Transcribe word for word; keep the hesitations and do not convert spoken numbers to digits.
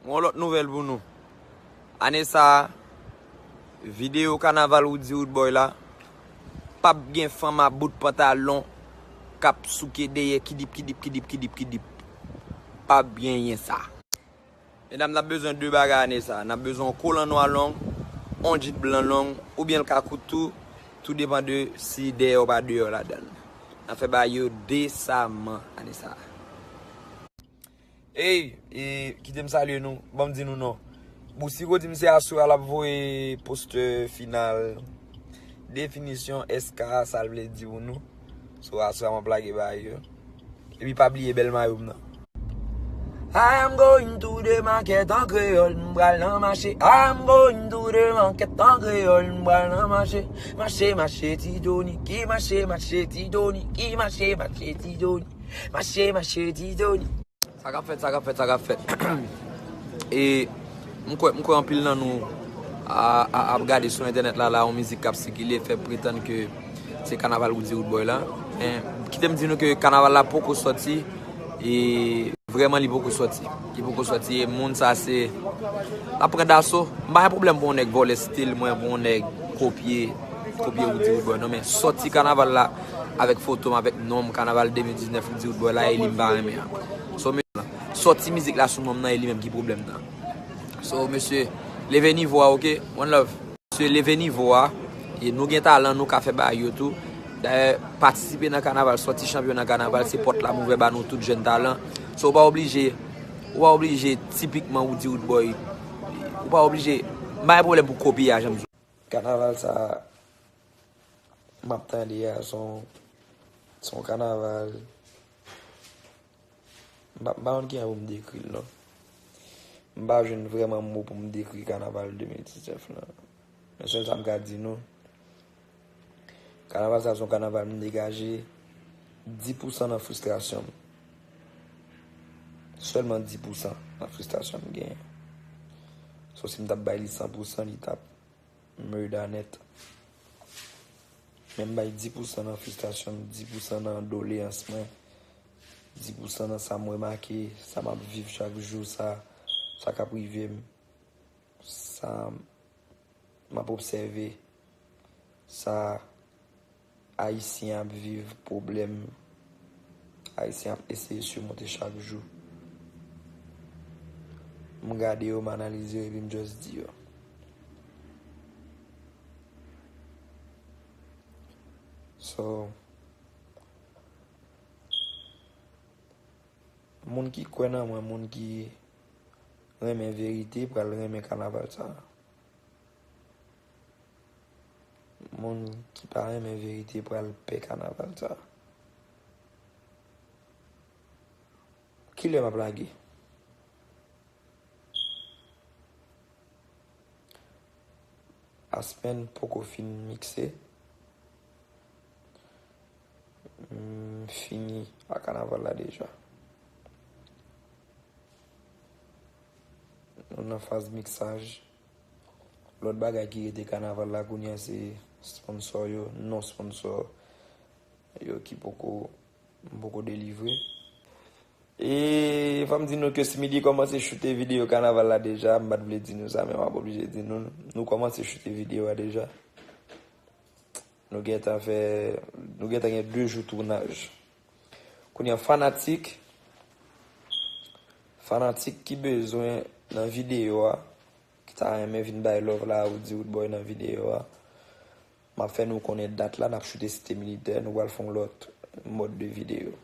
Yon lòt nouvèl pou nou. Ane sa a, videyo kanaval Roody Roodboy la, p ap gen fanm a bout pantalon k ap souke dèyè kidip, kidip, kidip, kidip, kidip. P ap genyen sa. Medam, n ap bezwen de bagay ane sa a. N ap bezwen yon kolan nwa long, yon djin blan long, oubyen l ka kout tou, tou depann de si dèyè w pa deyò ladan l. N ap fè bagay yo desaman ane sa a. Ey, e, kite m salye nou. Ban m di nou non. Boussy Rho di m se aswè a l ap voye postè final. Definisyon S K a, sa l vle di pou nou. So, aswè a m ap lage bagay yo. Epi pa bliye bèl mayo m nan. I am going to the market an kreyòl, m pral nan mache. I am going to the market an kreyòl, m pral nan mache. Mache, mache, ti Doni, ki mache, mache, ti Doni, ki mache, mache, ti Doni. Mache, mache, ti Doni. Sa k ap fèt, sa k ap fèt, sa k ap fèt. E m kwè, m kwè anpil nan nou a, a, ap gade sou entènèt la, la, yon mizik k ap sikile, fè pretann ke se kanaval Roody Roodboy la. Men, kite m di nou ke kanaval la poko sòti, e vrèman li poko sòti. Li poko sòti, e moun sa se, l ap pran daso. M pa gen pwoblèm pou yon nèg vòlè stil mwen, pou yon nèg kopye, kopye Roody Roodboy. Non, men sòti kanaval la avèk foto m, avèk non m, kanaval de mil diznèf Roody Roodboy la, e li m pa renmen an. So, men, sòti mizik la sou non m nan, e li menm ki pwoblèm nan. So, mesye, leve nivo a, oke? One love. Mesye, leve nivo a. E nou gen talan, nou ka fè bagay yo tou. Dayè, patisipe nan kanaval, sòti chanpyon nan kanaval, se pòt la m ouvè ba nou tout jèn talan. So, ou pa oblije, ou pa oblije tipikman Roody Roodboy. Ou pa oblije, m pa gen pwoblèm pou kopye a, jan m di w. Kanaval sa a, m ap tande a, se yon, se yon kanaval. M pa, m pa konn kijan pou m dekri l, non. M pa jwenn vrèman mo pou m dekri kanaval de mil diznèf lan. Men sèl sa m ka di nou, kanaval sa a se yon kanaval m degaje dis pousan nan fristrasyon m. Sèlman dis pousan nan fristrasyon m genyen. So, si m t ap bay li san pousan, li t ap murda nèt. Men m bay dis pousan nan fristrasyon m, dis pousan nan doleyans mwen, dis pousan nan sa m remake, sa m ap viv chak jou, sa, sa k ap rive m, sa m ap obsève, sa Ayisyen ap viv, pwoblèm Ayisyen ap eseye simonte chak jou. M gade yo, m analize yo, epi m just di yo. So, moun ki kwè nan mwen, moun ki renmen verite, pral renmen kanaval sa a. Moun ki pa renmen verite pral pè kanaval sa. Kilè m ap lage? Aspen poko fin mikse. M fini a kanaval la deja. Nou nan faz miksaj. Lòt bagay ki rete kanaval la kounye a se sponsò yo, non sponsò yo ki poko, m poko delivre. E fò m di nou ke Smidy kòmanse choute videyo kanaval la deja, m pa t vle di nou sa, men m ap oblije di nou, nou kòmanse choute videyo a deja. Nou gentan fè, nou gentan gen de jou tounaj. Kounye a fanatik, fanatik ki bezwen nan videyo a, ki ta renmen vin bay love la, Roody Roodboy nan videyo a, m ap fè nou konnen dat la, n ap choute Site Militè, nou pral fè yon lòt mòd de videyo.